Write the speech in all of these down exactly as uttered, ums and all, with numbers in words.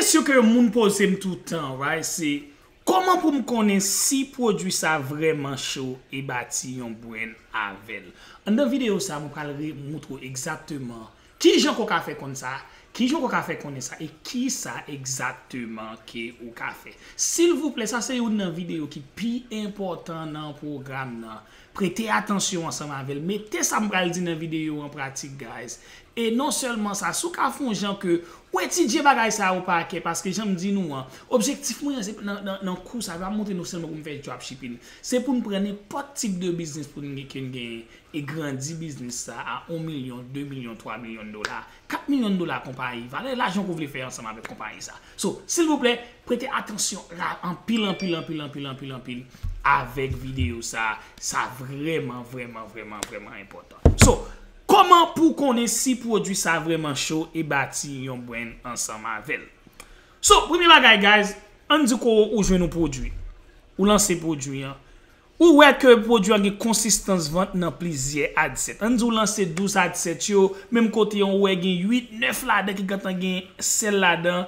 Kesyon ke moun poze m toutan, right, se kòman pou m konnen si pwodui sa vrèman cho e bati yon brand avè l. Anndan videyo sa, mwen pral re- moutre w egzakteman kijan ke w ka fè konn sa, kijan ke w ka fè konnen sa, e kisa egzakteman ke ou ka fè. Silvouplè, sa se youn nan videyo ki pi enpòtan nan pwogram nan. Prete atansyon ansanm avè l. Mete sa m pral di nan videyo an pratik, guys. E non sèlman sa, si w ka fè yon jan ke ou etidye bagay sa yo pa kè, paske jan m di nou an, objektif mwen an, se nan, nan, nan kou sa, pa montre nou sèlman pou m fè dropshipping. Se pou n pran nenpòt tip de biznis pou n gen, ke n genyen, e grandi biznis sa a yon milyon, de milyon, twa milyon dola, kat milyon dola konpayi, valè lajan ke w vle fè ansanm avèk konpayi sa. So, silvouplè, prete atansyon ra- anpil, anpil, anpil, anpil, anpil, anpil avèk videyo sa. Sa vrèman, vrèman, vrèman, vrèman enpòtan. So, kòman pou w konnen si pwodui sa vrèman cho e bati yon brand ansanm avè l? So, premye bagay, guys, ann di ke w jwenn yon pwodui. Ou lanse pwodui an. Ou wè ke pwodui an gen konsistans vant nan plizyè ad set. Ann di w lanse douz ad set yo, menm kote an, ou wè gen uit, nèf ladan ki gentan gen sèl ladan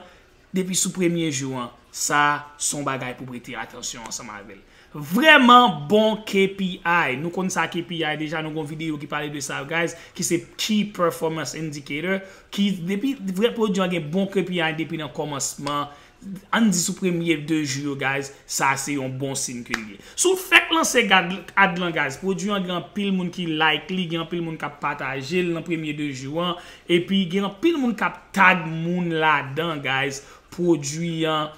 depi sou premye jou an. Sa se yon bagay pou prete atansyon ansanm avè l. Vrèman bon K P I. Nou konn sa K P I deja, nou gon videyo ki pale de sa, guys, ki se Key Performance Indicator, ki depi vrè pwodui an gen bon K P I depi nan kòmansman, ann di sou premye de jou yo, guys, sa se yon bon siy ke l ye. Si w fèk lanse gad- ad lan, guys, pwodui an gen anpil moun ki like li, gen anpil moun k ap pataje l nan premye de jou an, epi gen anpil moun k ap tag moun ladan, guys, pwodui an,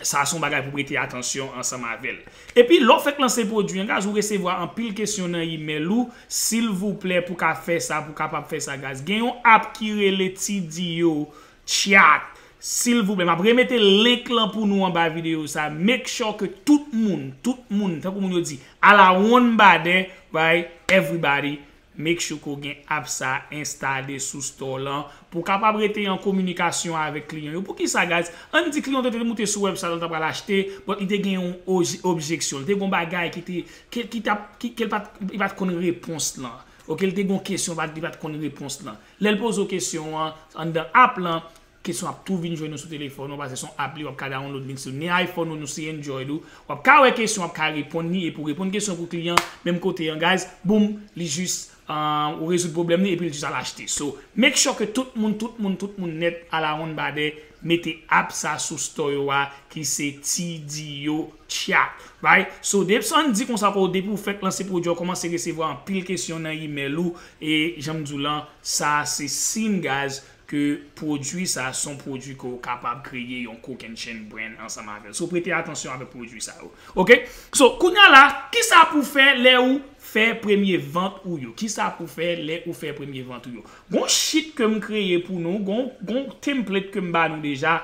sa se yon bagay pou prete atansyon ansanm avè l. Epi, lè w fèk lanse pwodui an, guys, ou resevwa anpil kesyon nan imèl ou, silvouplè, pou ka fè sa, pou kapab fè sa, guys. Gen yon app ki rele T D O Chat. Silvouplè, m ap remete link lan pou nou anba videyo sa. Make sure ke tout moun, tout moun, tankou moun yo di, ala one body, right? Everybody, make sure ke w gen app sa enstale sou store lan pou w kapab rete an kominikasyon avèk kliyan yo. Poukisa, guys? Ann di kliyan te, te moute sou website la, l ta pral achte, but li te gen yon oj- objeksyon, li te gen yon bagay ki te, ke, ki t ap, ki, ke l pa t, li pa t konn repons lan. Ok, li te gen yon kesyon, li pa t konn repons lan. Lè l poze w kesyon an, anndan app lan, kesyon ap tou vin jwenn ou sou telefòn ou, paske se yon app li, w ap ka download li sou ni iPhone ou, nou se Android ou. W ap ka wè kesyon, w ap ka reponn li, epi w reponn kesyon pou kliyan, menm kote an, guys, boum, li jis, ah, ou rezoud pwoblèm li, epi l jis al achte. So, make sure ke tout moun, tout moun, tout moun nèt, ala one body, mete app sa sou store yo a, ki se T D O Chat, right? So, depi sa ann di konsa ke w, depi w fèk lanse pwodui an, w kòmanse resevwa anpil kesyon nan imèl ou, e jan m di w lan, sa se siy, guys, ke pwodui sa se yon pwodui ke w kapab kreye yon cook and chain brand ansanm avè l. So, prete atansyon avèk pwodui sa yo. Ok? So, kounye a la, kisa pou w fè lè ou fè premye vant ou yo? Kisa pou w fè lè ou fè premye vant ou yo? Gon sheet ke m kreye pou nou, gon, gon template ke m ba nou deja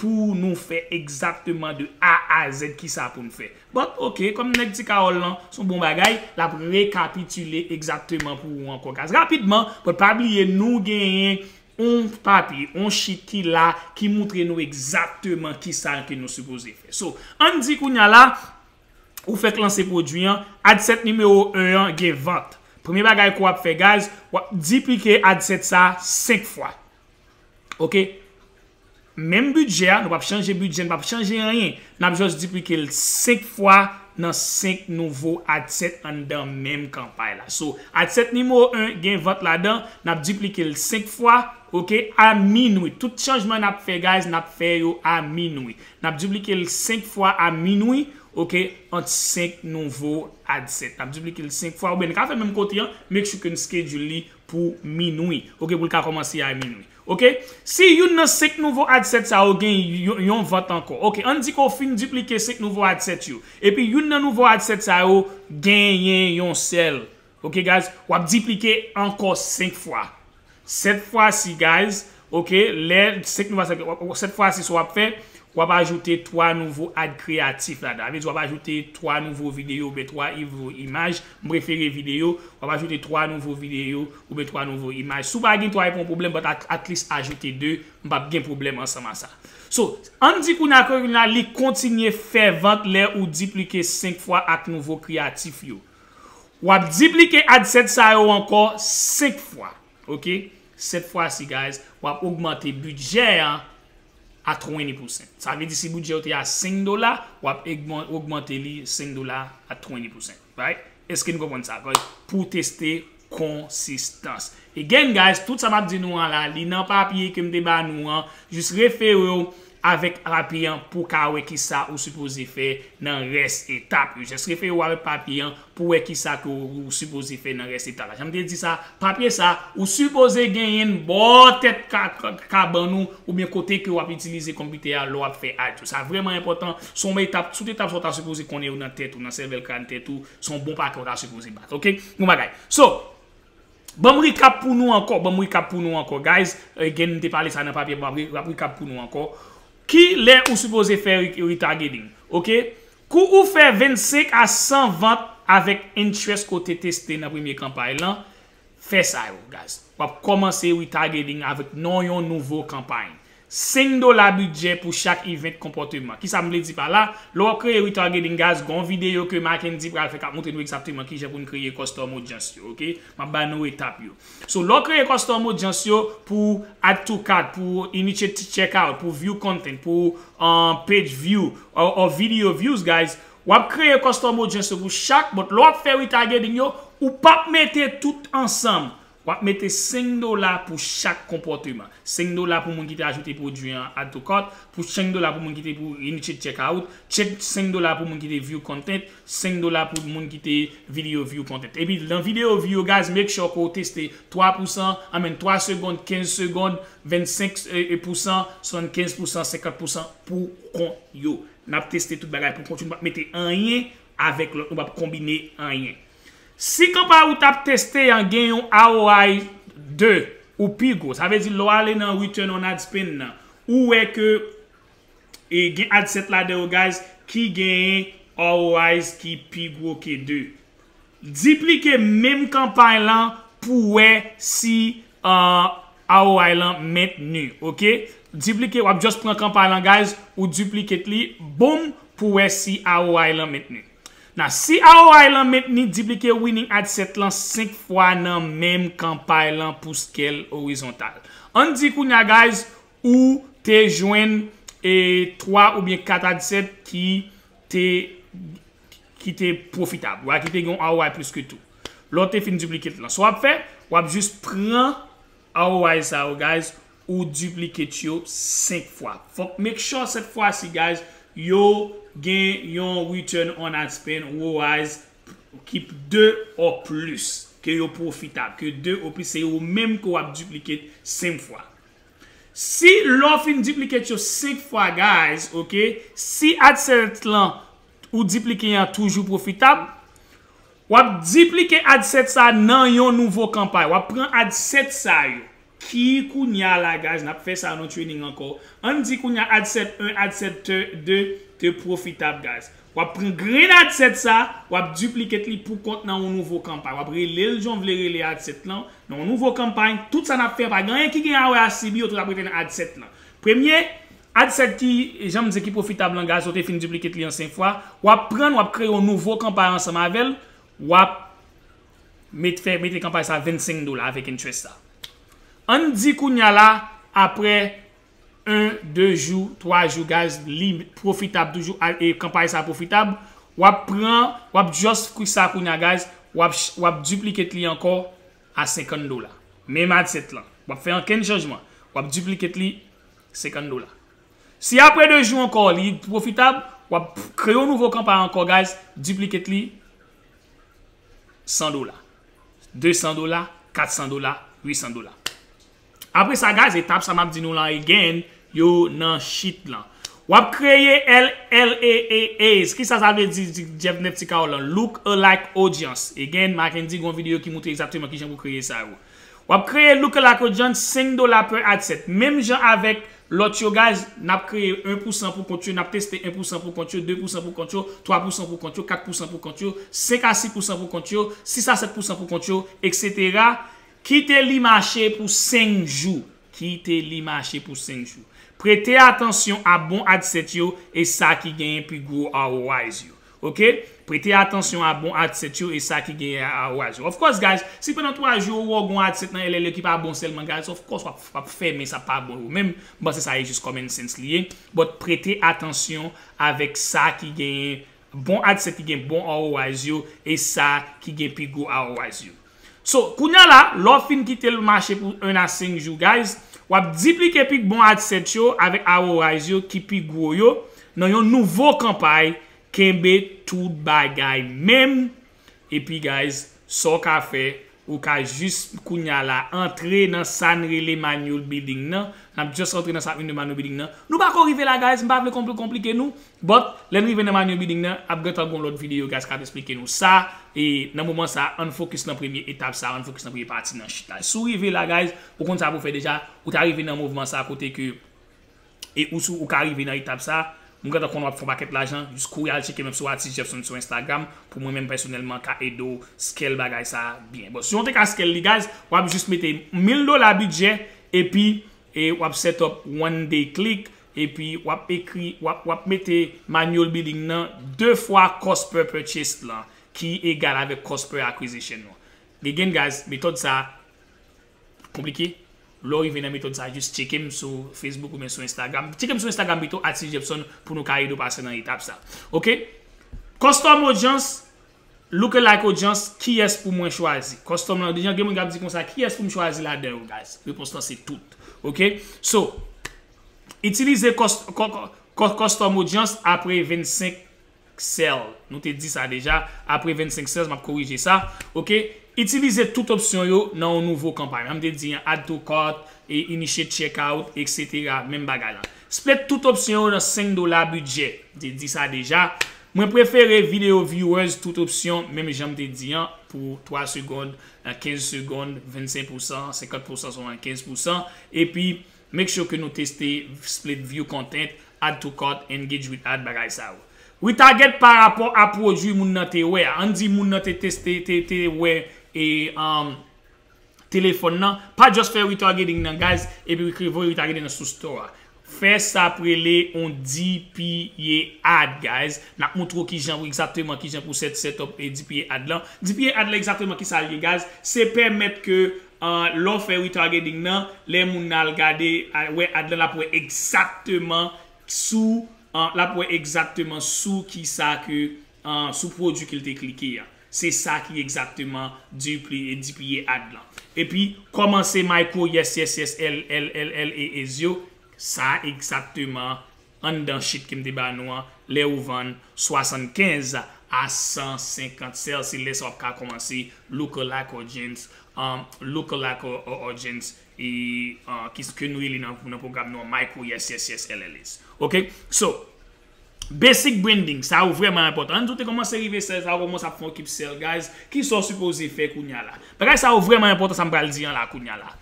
pou nou fè egzakteman de A a Z kisa pou n fè. But, ok, kòm nèg Ti Kawòl lan, se yon bon bagay, l ap rekapitile egzakteman pou ou ankò, guys. Rapidman, but pa bliye, nou genyen yon papye, yon sheet ki la, ki moutre nou egzakteman kisa ke nou sipoze fè. So, ann di kounye a la, ou fèk lanse pwodui an, ad set nimewo en an gen vant. Premye bagay ke w ap fè, guys, w ap diplike ad set sa senk fwa. Ok? Menm bidjè a, nou p ap chanje bidjè, nou p ap chanje anyen. N ap just diplike l senk fwa nan senk nouvo ad set anndan menm kanpay la. So, ad set nimewo en gen vant ladan, n ap diplike l senk fwa, ok, a minwi. Tout chanjman n ap fè, guys, n ap fè yo a minwi. N ap diplike l senk fwa a minwi, ok, ant senk nouvo ad set. N ap diplike l senk fwa, oubyen n ka fè menm kote an, make sure ke n schedule li pou minwi. Ok, pou l ka kòmanse a minwi. Ok? Si youn nan senk nouvo ad set sa yo gen yon, yon vant ankò. Ok, ann di ke w fin diplike senk nouvo ad set yo. Epi youn nan nouvo ad set sa yo genyen yon sèl. Ok, guys? W ap diplike ankò senk fwa. Sèt fwa si, guys. Ok, lè senk nouvo ad set, w ap- w ap- sèt fwa si, sa w ap fè, w ap ajoute twa nouvo ad kreyatif ladan. Sa vle di w ap ajoute twa nouvo videyo oubyen twa nouvo imaj. M prefere videyo. W ap ajoute twa nouvo videyo oubyen twa nouvo imaj. Si w pa gen twa, e pa yon pwoblèm, but at, at least ajoute de. M p ap gen pwoblèm ansanm a sa. So, ann di kounye a ke kounye a li kontinye fè vant lè ou diplike senk fwa ak nouvo kreyatif yo. W ap diplike ad set sa yo ankò senk fwa. Ok? Sèt fwa si, guys, w ap ogmante bidjè an a twenty percent. Sa vle di si bidjè w te a senk dola, w ap egman- ogmante li senk dola a twenty percent. Right? Èske n konprann sa? Pou teste konsistans. Again, guys, tout sa m ap di nou an la, li nan papye ke m te ba nou an. Jis refere w avèk papye an pou ka wè kisa ou sipoze fè nan rès etap yo. Jis refere w avèk papye an pou wè kisa ke ou, ou sipoze fè nan rès etap la. Jan m te di sa, papye sa, ou sipoze genyen l bò tèt ka- ka- kabann ou, oubyen kote ke w ap itilize konpitè a lè w ap fè ads yo. Sa vrèman enpòtan, se yon etap, tout etap sa w ta sipoze konnen yo nan tèt ou, nan sèvèl kràn tèt ou, se yon bon pakè w ta sipoze bat. Ok? Bon bagay. So, ban m recap pou nou ankò, ban m recap pou nou ankò, guys. Again, m te pale sa nan papye, m ap re- ap recap pou nou ankò. Ki lè ou sipoze fè re- retargeting? Ok? Kou ou fè vennsenk a san vant avèk interest ke w te teste nan premye kanpay lan, fè sa yo, guys. W ap kòmanse retargeting avèk non yon nouvo kanpay. Senk dola bidjè pou chak event konpòteman. Kisa m vle di pa la? Lè w ap kreye retargeting, guys, gon videyo ke Mackendy pral fè k ap montre nou egzakteman kijan pou n kreye custom audience yo, ok? M ap ba nou etap yo. So, lè w kreye custom audience yo pou add to cart, pou initiate checkout, pou view content, pou um, page view, or, or video views, guys, w ap kreye custom audience yo pou chak, but lè w ap fè retargeting yo, ou p ap mete tout ansanm. W ap mete senk dola pou chak konpòteman. Senk dola pou moun ki te ajoute pwodui an add to cart, pou senk dola pou moun ki te pou initiate checkout, check senk dola pou moun ki te view content, senk dola pou moun ki te video view content. Epi nan video view yo, guys, make sure ke w teste twa pousan, I mean, twa segonn, kenz segonn, vennsenk pousan, swannkenz pousan, senkant pousan pou kont yo. N ap teste tout bagay pou kont yo, nou p ap mete anyen avèk lòt, nou p ap konbine anyen. Si kanpay ou t ap teste an gen yon R O I de ou pi gwo, sa vle di lè w ale nan return on ad spend nan, ou wè ke e gen ad set ladan yo, guys, ki genyen R O Is ki pi gwo ke de. Diplike menm kanpay lan pou wè si uh, R O I lan mentni, ok? Diplike, w ap just pran kanpay lan, guys, ou duplicate li, boom, pou wè si R O I lan mentni. Nan si R O I lan mentni, diplike winning ad set lan senk fwa nan menm kanpay lan pou scale orizontal. Ann di kounye a, guys, ou te jwenn e twa oubyen kat ad set ki te ki te pwofitab, oubyen ki te gen yon R O I plis ke tou. Lè w te fin duplicate lan, sa w ap fè, w ap jis pran R O I sa yo, guys, ou duplicate yo senk fwa. Fòk make sure sèt fwa si, guys, yo gen yon return on ad spend, R O Is ki de ou plis, ke yo pwofitab, ke de ou plis, se yo menm ke w ap duplicate senk fwa. Si lè w fin duplicate yo senk fwa, guys, ok, si ad set lan ou diplike an toujou pwofitab, w ap diplike ad set sa nan yon nouvo kanpay. W ap pran ad set sa yo. Ki kounye a la, guys, n ap fè sa nan training ankò. Ann di kounye a ad set en, ad set de te pwofitab, guys. W ap pran grenn ad set sa, w ap duplicate li pou kont nan yon nouvo kanpay. W ap rele l jan w vle rele ad set lan, nan yon nouvo kanpay. Tout sa n ap fè, pa gen anyen ki gen a wè a C B, yo tout ap rete nan ad set lan. Premye, ad set ki, jan m di, ki pwofitab lan, guys, ou te fin duplicate li an senk fwa. W ap pran l, w ap kreye yon nouvo kanpay ansanm avè l, w ap met, fè, mete kanpay sa vennsenk dola avèk interest sa. Ann di kounye a la, apre en, de jou, twa jou, guys, li pwofitab toujou, e kanpay sa pwofitab, w ap pran, w ap just fè sa kounye a, guys, w ap, w ap duplicate li ankò a senkant dola. Menm ad set lan. W ap fè ankenn chanjman. W ap duplicate li senkant dola. Si apre de jou ankò, li pwofitab, w ap kreye yon nouvo kanpay ankò, guys, duplicate li san dola, de san dola, kat san dola, uit san dola. Apre sa, guys, etap sa m ap di nou lan again, yo nan sheet lan. W ap kreye L L A A As. Kisa sa vle di, di Jeff Nefti Carol lan? Look alike audience. Again, Mackendy gon videyo ki montre egzakteman kijan pou kreye sa yo. W ap kreye lookalike audience, senk dola per ad set. Menm jan avèk lòt yo, guys, n ap kreye en pousan pou kont yo, n ap teste en pousan pou kont yo, de pousan pou kont yo, twa pousan pou kont yo, kat pousan pou kont yo, senk a sis pousan pou kont yo, sis a sèt pousan pou kont yo, etsetera. Kite li mache pou senk jou. Kite li mache pou senk jou. Prete atansyon a bon ad set yo e sa ki genyen pi gwo R O Is yo. Ok? Prete atansyon a bon adset yo e sa ki genyen a oraz yo. Of course, guys, si pandan twa jou ou wè w gen yon adset nan L L E ki pa bon sèlman, guys, of course, w ap, w ap fèmen sa pa bon yo menm. M panse sa e jis common sense li ye. But prete atansyon avèk sa ki genyen bon adset ki gen bon oraz yo e sa ki gen pi gwo oraz yo. So, kounya la, lè w fin kite l mache pou un a senk jou, guys, w ap diplike pi bon adset yo avèk oraz yo ki pi gwo yo nan yon nouvo kanpay kenbe tout bagay menm. Epi, guys, sa w ka fè, ou ka jis kounya la antre nan sa n rele manual bidding nan. N ap just antre nan sa n rele manual bidding nan. Nou pa ko rive la, guys, m pa vle konpli-, konplike nou. But, lè n rive nan manual bidding nan, ap gentan gon lòt videyo, guys, k ap esplike nou sa. E nan moman sa, ann focus nan premye etap sa, ann focus nan premye pati nan chita. Si w rive la, guys, ou konn sa pou fè deja, ou ta rive nan mouvman sa kote ke e ou si ou ka rive nan etap sa, m gentan konn w ap fè yon pakèt lajan, jis kouri al tcheke m sou Atis Jefferson sou Instagram pou mwen menm pèsonèlman ka ede w scale bagay sa byen. Bon, si w te ka scale li, guys, w ap jis mete mil dola bidjè epi e w ap set up one day click epi w ap ekri, w ap, w ap mete manual bidding nan de fwa cost per purchase lan ki egal avèk cost per acquisition lan. Again, guys, metòd sa konplike. Lè w rive nan metòd sa, jis tcheke m sou Facebook oubyen sou Instagram. Tcheke m sou Instagram pito, Atis Jefferson, pou nou ka ede w pase nan etap sa. Ok? Custom audience, lookalike audience, kiyès pou mwen chwazi? Custom lan, deja gen moun k ap di konsa, kiyès pou m chwazi ladan yo, guys? Repons lan se tout. Ok? So, itilize cus-, cu-, cu-, cu-, custom audience apre vennsenk sale. Nou te di sa deja. Apre vennsenk sale, m ap korije sa. Ok? Itilize tout opsyon yo nan yon nouvo kanpay. Jan m te di an, add to cart, e initiate checkout, et cetera. Menm bagay la. Split tout opsyon yo nan senk dola bidjè. M te di sa deja. Mwen prefere video viewers tout opsyon, menm jan m te di an, pou twa segonn, kenz segonn, vennsenk pousan, senkant pousan, sèt, kenz pousan. Epi, make sure ke nou teste split view content, add to cart, engage with ad, bagay sa yo. Retarget pa rapò a pwodui moun nan te wè a. Ann di moun nan te teste, te, te wè e, um, telefòn nan. Pa just fè retargeting nan, guys, epi voye retargeting nan sou store a. Fè sa ap rele on D P A ad, guys. N ap montre w kijan pou egzakteman kijan pou set, set up e D P A ad lan. D P A ad lan egzakteman kisa l ye, guys. Se pèmèt ke, uh, lè w fè retargeting nan, lè moun nan al gade, a, wè ad lan, l ap wè egzakteman sou, uh, l ap wè egzakteman sou kisa ke, uh, sou pwodui ke l te klike a. Se sa ki egzakteman D P A, D P A ad lan. Epi, kòmanse micro yes, yes, yes, L, L, L, L, A, A's yo. Sa egzakteman anndan sheet ke m te ba nou an, lè ou vann swasann kenz a san senkant sale, se lè sa w ap ka kòmanse lookalike audience, um, lookalike au-, au-, audience, e, uh, ki, ke nou rele nan, nan pwogram nou an micro yes, yes, yes, L L A's. Ok? So, basic branding, sa yo vrèman enpòtan. Ann di w te kòmanse rive sale, sa yo kòmanse ap fè yon ekip sale, guys. Kisa w sipoze fè kounya la? Bagay sa yo vrèman enpòtan, sa m pral di an la kounya la.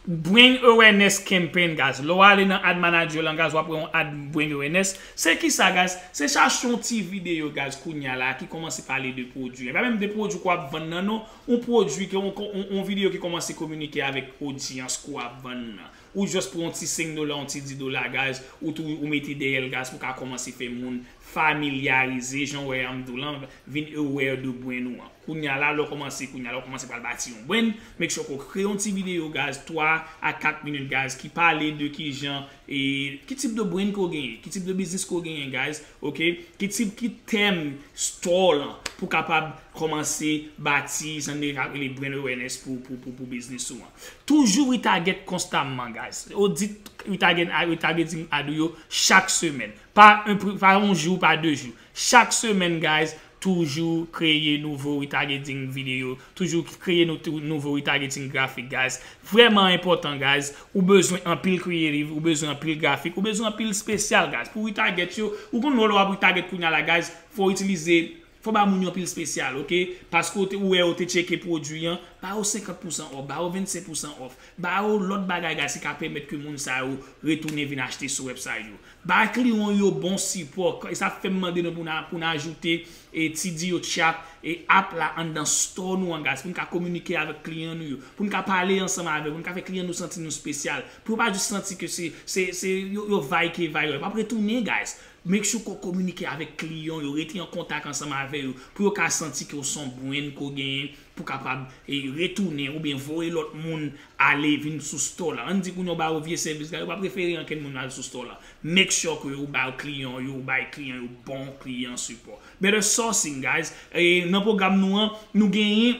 Brand awareness campaign, guys. Lè w ale nan ad manager lan, guys, w ap wè yon ad brand awareness. Se kisa, guys? Se chache yon ti videyo, guys, kounya la, ki kòmanse pale de pwodui. E pa menm de pwodui ke w ap vann nan, non. Yon pwodui, ke yon, yon, yon videyo ki kòmanse kominike avèk odyans ke w ap vann nan. Ou just pran yon ti senk dola, yon ti dis dola, guys, ou tou, ou mete dèyè l, guys, pou ka kòmanse fè moun familyarize, jan w wè an m di w lan, vin aware de brand ou an. Kounya la, lè w kòmanse, kounya la, w kòmanse pral bati yon brand, make sure ke w kreye yon ti videyo, guys, twa a kat minit, guys, ki pale de kijan, e, ki tip de brand ke w genyen, ki tip de biznis ke w genyen, guys, ok? Ki tip, ki tèm store lan, pou kapab kòmanse bati, sa n rele brand awareness pou, pou, pou, pou biznis ou an. Toujou retarget konstamman, guys. Odit retarget, retargeting ad ou yo chak semèn. Pa yon pri-, pa yon jou, pa de jou. Chak semèn, guys, toujou kreye nouvo retargeting videyo, toujou kreye nou, tou-, nouvo retargeting grafik, guys. Vrèman enpòtan, guys. Ou bezwen anpil creative, ou bezwen anpil grafik, ou bezwen anpil espesyal, guys. Pou retarget yo, ou konn lè w ap retarget kounya la, guys, fò w itilize, fò w ba moun yo anpil espesyal, ok? Paske w te, ou wè, ou te tcheke pwodui an, Ba yo senkant pousan off, ba yo vennsenk pousan off, ba yo lòt bagay, guys, ki ka pèmèt ke moun sa yo retounen vin achte sou website yo. Ba kliyan yo bon sipò, e sa fè m mande nou pou n a- pou n ajoute e T D O Chat e app la anndan store nou an, guys, pou n ka kominike avèk kliyan nou yo, pou n ka pale ansanm avè yo, pou n ka fè kliyan nou santi nou espesyal, pou yo pa jis santi ke se, se, se yo, yo vay ke vay yo, yo p ap retounen, guys. Make sure ke w kominike avèk kliyan yo, rete an kontak ansanm avè yo, pou yo ka santi ke w se yon brand ke w genyen, pou kapab e, retounen oubyen voye lòt moun ale vin sou store la. Ann di kounye a w ba yo vye sèvis, guys, yo pa prefere ankenn moun al sou store la. Make sure ke ou ba kliyan yo, ou bay kliyan yo bon kliyan sipò. Better sourcing, guys. E, nan pwogram nou an, nou genyen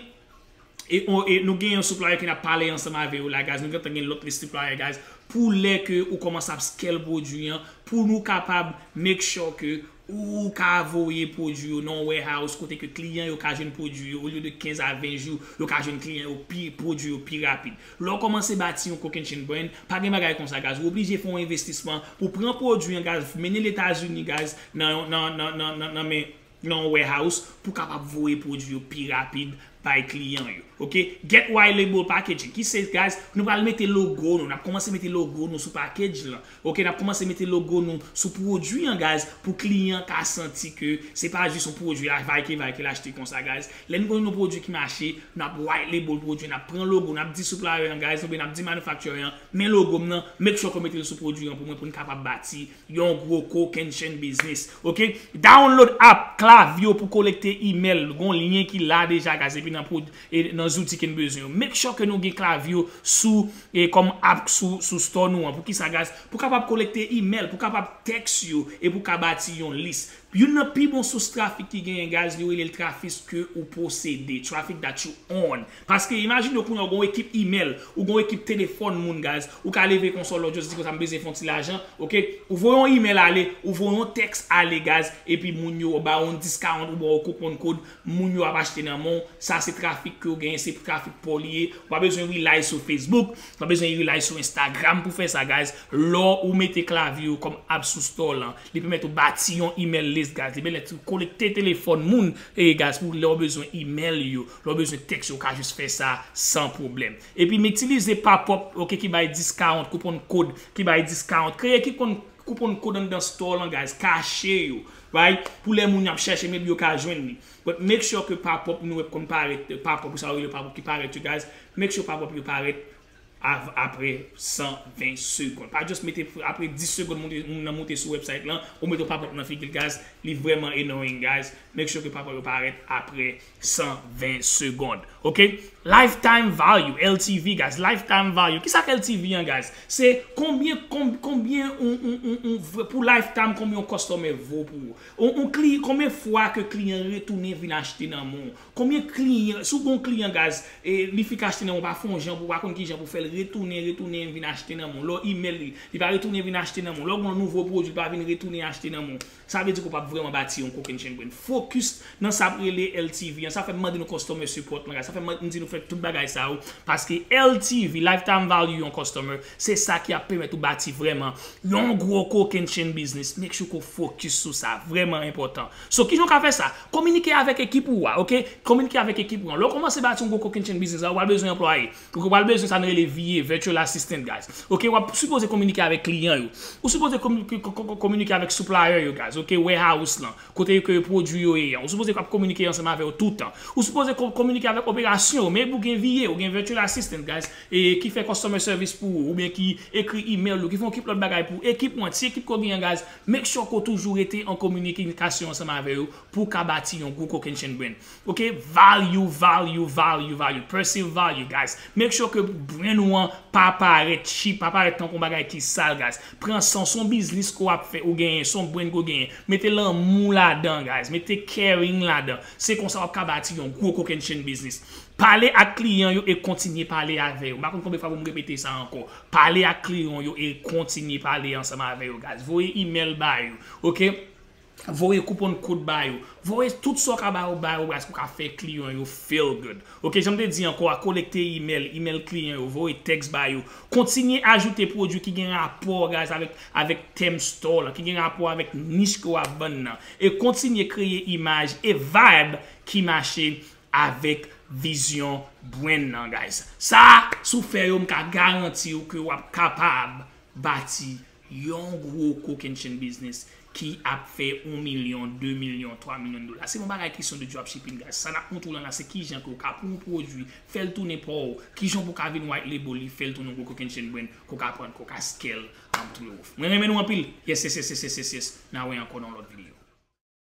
e, on- e nou gen yon supplier ke n ap pale ansanm avè yo la, guys. Nou gentan gen lòt lis supplier, guys. Pou lè ke ou kòmanse ap scale pwodui an, pou nou kapab make sure ke ou ka voye pwodui yo nan yon warehouse kote ke kliyan yo ka jwenn pwodui yo, olye de kenz a ven jou, yo ka jwenn kliyan yo pi, pwodui yo pi rapid. Lè w kòmanse bati yon Coke and Chain brand, pa gen bagay konsa, guys. Ou oblije fè yon envestisman pou pran pwodui an, guys, mennen Letazini, guys, nan, nan, nan, nan, nan, nan men nan yon warehouse pou kapab voye pwodui yo pi rapid bay kliyan yo. Ok? Get white label packaging. Ki se, guys, nou pral mete logo nou. N ap kòmanse mete logo nou sou package lan. Ok? N ap kòmanse mete logo nou sou pwodui an, guys, pou kliyan ka santi ke se pa jis yon pwodui la, vay ke vay ke l achte konsa, guys. Lè n konn yon pwodui ki mache, n ap white label pwodui, n ap pran logo, n ap di supplier an, guys, oubyen n ap di manufacturer an, men logo m nan, make sure ke w mete l sou pwodui an pou mwen, pou n kapab bati yon gwo Coke and Chain business. Ok? Download app Klaviyo pou kolekte email. Gon lyen ki la deja, guys, epi nan, pwod- e nan zouti ke n bezwen yo. Make sure ke nou gen Klaviyo sou, e kòm app sou, sou store nou an. Pou ki sa, guys? Pou kapab kolekte email, pou kapab text yo, e pou ka bati yon lis. Youn nan pi bon sous trafik ki genyen, guys, yo rele l trafik ke ou posede, trafik that you own. Paske imajine w kounye a ou gon ekip email, ou gon ekip telefòn moun, guys, ou ka leve konsa w lòt jou, di konsa m bezwen fè yon ti lajan, ok? Ou voye yon email ale, ou voye yon text ale, guys, epi moun yo ba w yon discount, ou ba w yon coupon code, moun yo ap achte nan men w, sa se trafik ke w genyen, se trafik pa w li ye, ou pa bezwen rely sou Facebook, ou pa bezwen rely sou Instagram pou fè sa, guys. Lè ou mete Klaviyo kòm app sou store lan, li pèmèt ou bati yon email list, guys. Li pèmèt ou kolekte telefòn moun, e, guys, pou lè w bezwen email yo, lè w bezwen text yo, ou ka jis fè sa san pwoblèm. Epi m itilize pop-up, ok, ki bay discount, coupon code ki bay discount. Kreye coupon, coupon code anndan store lan, guys. Kache yo, right? Pou lè moun y ap chèche, maybe yo ka jwenn li. But make sure ke pop-up nou wè konn parèt, pop-up sa yo rele pop-up ki parèt yo, guys. Make sure pop-up yo parèt av- apre san ven segonn. Pa just mete, apre dis segonn moun, moun nan monte sou website lan, ou mete yon pop-up nan figi l, guys. Li vrèman annoying, guys. Make sure ke pop-up yo parèt apre san ven segonn. Ok? Lifetime value, L T V, guys. Lifetime value. Kisa k L T V an, guys? Se konbyen, konb- konbyen on, on, on, on, pou lifetime, konbyen yon customer vo pou ou. On, on kli- konbyen fwa ke kliyan retounen vin achte nan men w? Konbyen kliyan, si w gon kliyan, guys, e li fik achte nan men w, pa fè yon jan pou, pa konn ki jan pou fè l retounen, retounen vin achte nan men w. Lè w email li, li pa retounen vin achte nan men w. Lè w gon nouvo pwodui, li pa vin retounen achte nan men w. Sa vle di ke w p ap vrèman bati yon Coke and Chain brand. Focus nan sa ap rele L T V an. Sa fè m mande nou customer support lan, guys. Sa fè m di nou fè tout bagay sa yo. Paske L T V, lifetime value yon customer, se sa ki ap pèmèt ou bati vrèman yon gwo Coke and Chain business. Make sure ke w focus sou sa. Vrèman enpòtan. So, kijan w ka fè sa? Kominike avèk ekip ou a, ok? Kominike avèk ekip ou an. Lè w kòmanse bati yon gwo Coke and Chain business la, ou pral bezwen anplwaye. Ok, w pral bezwen sa n rele V A, virtual assistant, guys. Ok, w ap sipoze kominike avèk kliyan yo. Ou sipoze komi- ko- ko- ko- kominike avèk supplier yo, guys. Ok, warehouse lan, kote ke pwodui yo ye an. Ou sipoze ap kominike ansanm avè yo toutan. Ou sipoze ko- kominike avèk operasyon yo, maybe ou gen V A, ou gen virtual assistant, guys, e ki fè customer service pou ou, oubyen ki ekri email ou, ki fè yon kip lòt bagay pou ou. Ekip ou an, ti ekip ke w genyen, guys, make sure ke w toujou rete an kominikasyon ansanm avè yo pou w ka bati yon gwo Coke and Chain brand. Ok, value, value, value, value. Perceive value, guys. Make sure ke brand ou an pa parèt cheap, pa parèt tankou yon bagay ki sal, guys. Pran san, se yon biznis ke w ap fè, ou genyen, se yon brand ke w genyen. Mete lanmou ladan, guys. Mete caring ladan. Se konsa w ap ka bati yon gwo Coke and Chain business. Pale ak kliyan yo e kontinye pale avè yo. M pa konn konbyen fwa pou m repete sa ankò. Pale ak kliyan yo e kontinye pale ansanm avè yo, guys. Voye email ba yo, ok? Voye coupon code ba yo. Voye tout sa w ka ba yo, ba yo, guys, pou ka fè kliyan yo feel good. Ok, jan m te di ankò a, kolekte email, email kliyan yo, voye text ba yo. Kontinye ajoute pwodui ki gen rapò, guys, avèk, avèk tèm store lan, ki gen rapò avèk nich ke w ap vann nan. E kontinye kreye imaj e vibe ki mache avèk Vizyon brand nan, guys. Sa, si w fè yo, m ka garanti w ke w ap kapab bati yon gwo coke and chain business ki ap fè yon milyon, de milyon, twa milyon dola. Se yon bagay kesyon de dropshipping, guys. Sa n ap montre w la, se kijan ke w ka pran yon pwodui, fè l tounen pa w, kijan pou w ka vin white label li, fè l tounen yon gwo coke and chain brand, ke w ka pran, ke w ka scale, um, through. Mwen renmen nou anpil. Yes, yes, yes, yes, yes, yes, yes. N a wè ankò nan yon lòt videyo.